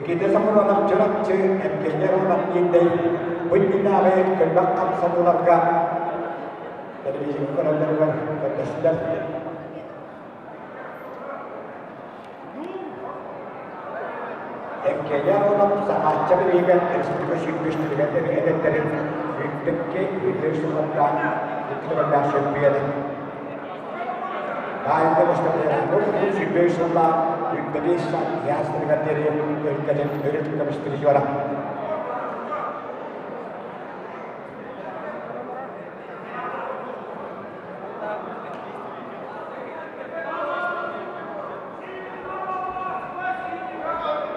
Никита Сокуронов Чурапчы Евгений Романов Индэй бу иннинээҕи көлбөх хамсаныыларга телевизорга көрөллөрүгэр көрдөстүлэр. Евгений Аронов Сахаачча бирииһигэр республика сүүрбүс түбүгэр эдэрдэрин сүүрбэккэ үһүс сыллардаах икки төгүллээх чөмпүйүөнэ. Таайда бастакы 123 сыллаах 25 ястырыгар диэри өлкөтүн өрүт көмүс призера.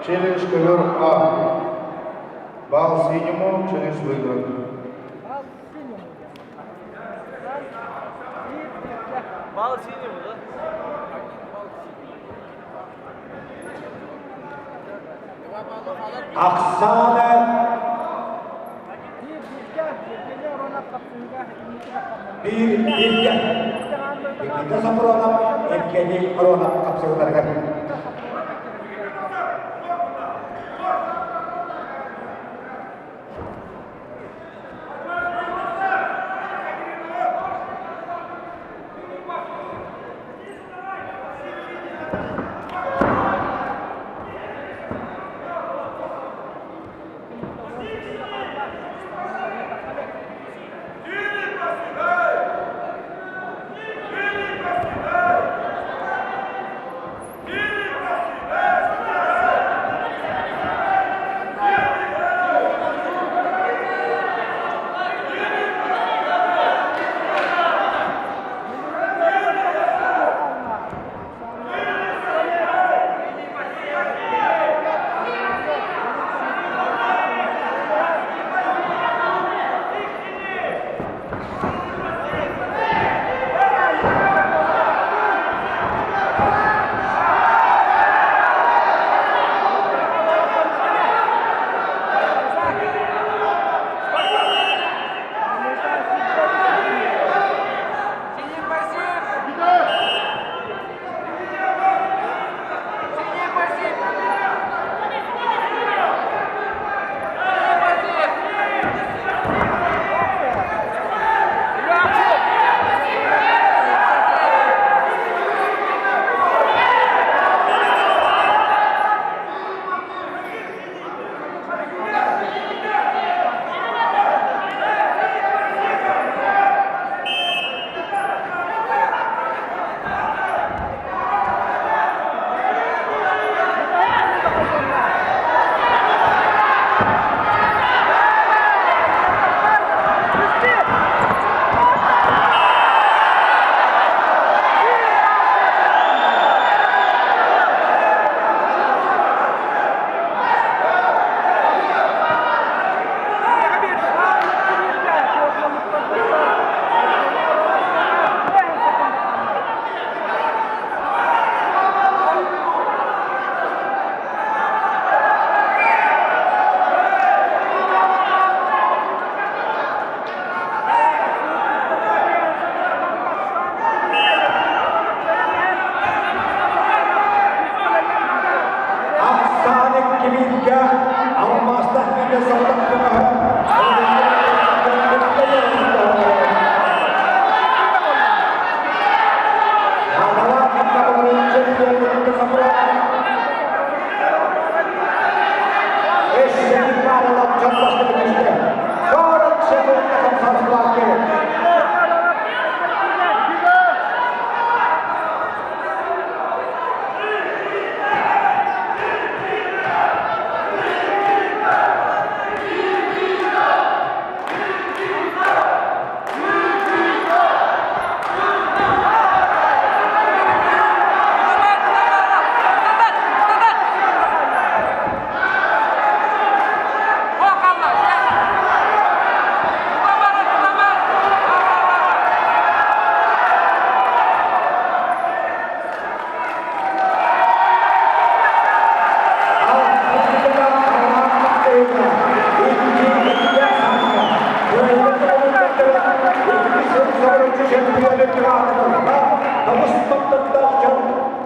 Челлендж ковер А. Балл синему, челлендж выигран. Балл синему, да? Оксана биир бииргэ Никита Сапронов, Евгений Аронов хапсыһыыларыгар. Ахсаан икки алмаастаах бииргэ соҕотох көмөһө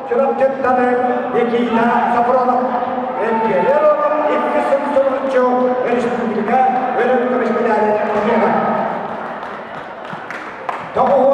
Чурапчыттан Никита Сафронов.